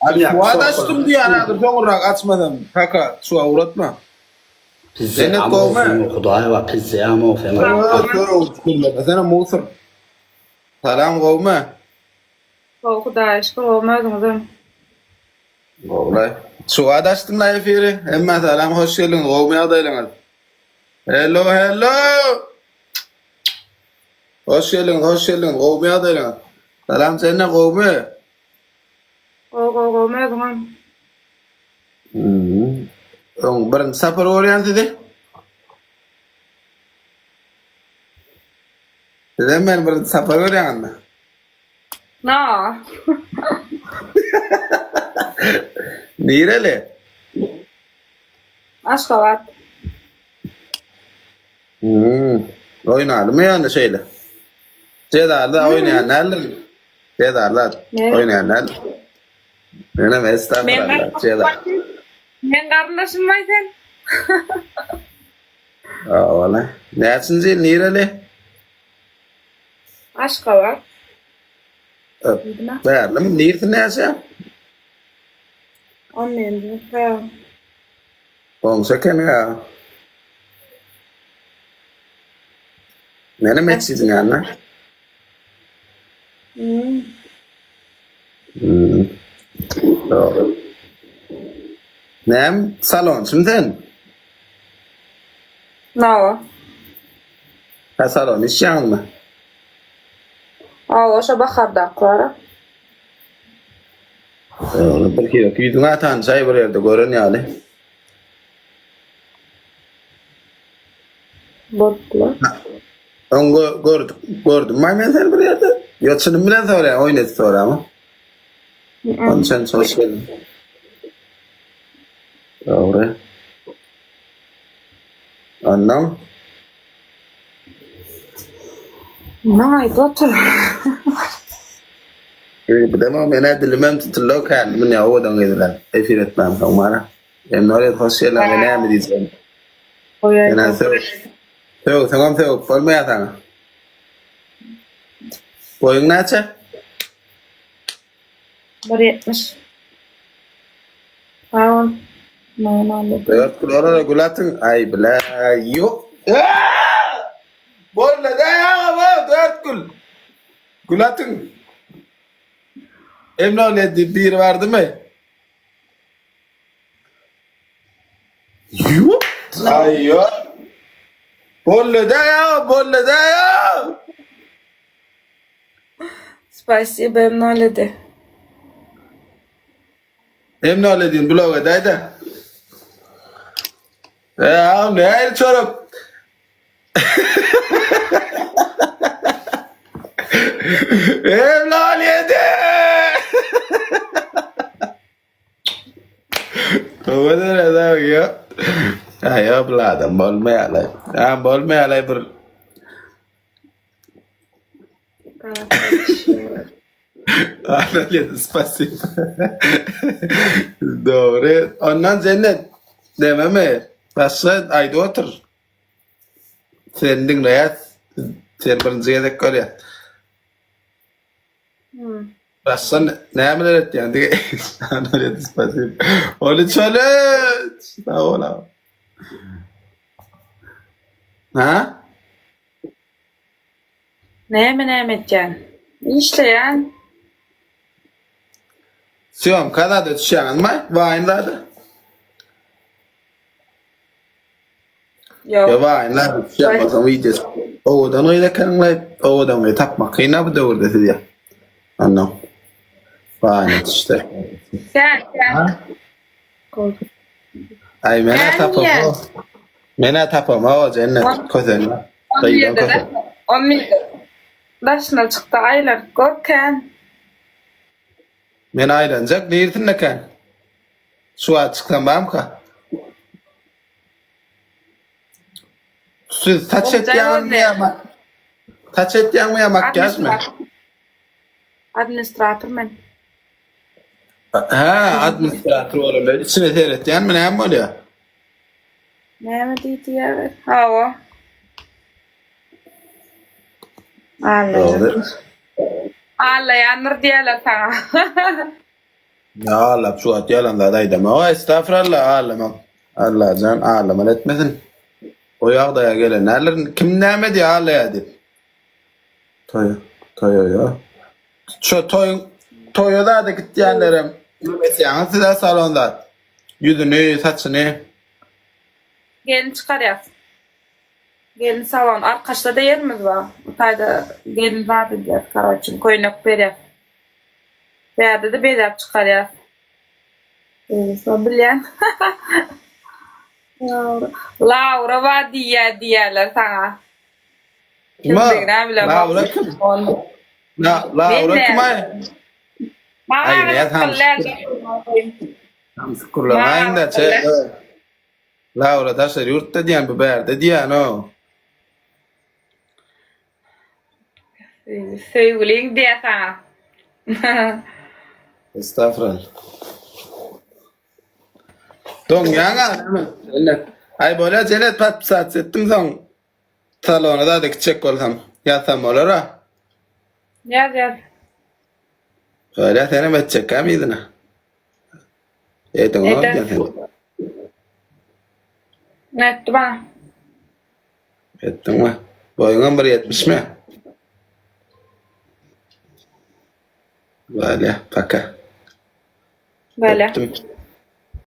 Suwa açdym diýýän häzir soňurrak açmasam. Kaka, suwa ugratma. Jennet gowmy? Hudaý bar, pizzeýam-ow sen. Gürlemesene musur. Salam gowmy? Gowy Hudaýa şükür gowmy özüňizem? Gowulaý. Suwa açdym-la efiri. Hemmä salam, hoş geldiňiz. Gowmy ýagdaýlaryňyz? Hello, hello! Hoş geldiňiz, hoş geldiňiz. Gowmy ýagdaýlaryňyz? Salam Jennet, gowmy? Gowy gowy gowmy özüňem? Öň birinji sapar görýän sizi. Sizem meni birinji sapar görýäňizmi? Na. Nireli? Aşgabat. Hmm. Oýnalymy ýöne şeýle? Jezaly da oýnaýan däldir. Jezaly da oýnaýan däldir. Menem estagfurullah. Jeza. Men garyndaşym baý sen. Awala. Näçinji ýyl nireli? Aşgabat. Bärlimi? Nirsi näçe? On birinji. Goňşy ekeniň-ä. Menem metjidiň ýanynda. Hmm. Dogry. Näm, salonçymy sen? Nawa. Ha, salon işýäňmi? Hawa, şo bahardaky bar-a. Dogry, bir hili ýüzüňe tanyşaý bir ýerde gören ýaly. Bolupdyr. Öň gördük, gördüm men seni bir ýerde. Ýa çynym bilen soraýan, oýun edip soraýan. Onçan hoş geldiň. Dogry. Ondan Muny aýdyp otur. Bilemok, men-ä dilimem tutuldy kän, münä owadan gyz bilen efir etmämsoň bara. Emnorýet hoş geldiň, men näme diýjegimi. Sen-ä sög, sögseňem sögüp bolmaýar saňa. Boýuň näçe? 1.70. Sag bol. Dört gül olara gül atyň. Aý bile, ýok. Boldy-da agam, dört gül. Gül atyň. Emrah diýip biri bardymy? Ýok. Aý ýok. Boldy-da ýa, boldy-da ýa. Spasibo Emnoledi. Emnoledini blok edäý-de. Eee, nähili çorap? Emnoledi! Owadan ýa. Aý, bu adam bolmaýar. Ha, bolmaýar bir. Analyz, spasibo. Dogry. Ondan Jennet, dememi? Başga aýdyp otur. Seni diňleýäs. Seni birinji gezek görýäs. Başga nämeler etýäň? Diňe Analyz, spasibo. Ony çöleç. Sag bol aga. Ha? Näme näme etýän? Işleýän. Sýomka zada düşýäňizmi? Waýn zada? Ýok. Ýa waýn zada düşýän bolsaň wideo. Owadan gyz ekeniňlaý, owadan gyz tapmak kyn-a bu döwürde sizýe. Onnoň. Waýna düşdi. Gel, gel. Aý men-ä tapamok. Men-ä tapamok Jennet kösenme. Gyzdan kösen. On birde daşyna çykda aýlanyp gör kän. Men aýlanjak nirsinde kän. Şu wagt çyksam barmyka? Siz saç etýäňizmi ýa saç etýäňmi ýa makiýažmy? Administrator men. Hä, administrator bolanda içine seretýänmi näme bolýar? Näme diýdi ýa? Hawa. Allaýandyr. Allaýandyr diýerler saňa. Ýa Allap şu wagt ýalan zat aýdamok estafuralla allamak Allajan allaman etmesin. O ýagdaýa gelen däldir. Kim näme diýýär allaýa diýip. Toý toýa ýa. Şo toýuň toýa zada gitýänlerem neme etýäňiz siz-ä salon zat. Ýüzüni, saçyny. Gelin çykarýas. Gelin salon arkaçda-da ýerimiz bar. Bu taýda gelin zat edýäs karoçin köýnek berýäs. Bärde-de bezäp çykarýas. Şo bilýän. Laura bar diýýä diýýärler saňa. Kimdigini bilemok. Laura kim? Laura kim aý? Maňa Samsyk gürlemäýiň-dä, çe. Laura daşary ýurtda diýýän, bu bärde diýýän-ow. Söýgüliň diýýär saňa. Estagfurullah. Doňýaň-a näme? Aý bolýa Jenet podpisats etdim soň salona zada gitjek bolsam ýazsam bolar-a. Ýaz ýaz. Bolýa senem etjekkäm yzyna. Ediň Eder. sen. Etdi bana. Etdiňmi? Boýuňam bir ýetmişmi? Bolýa, paka. Bolýa. Öpdüm.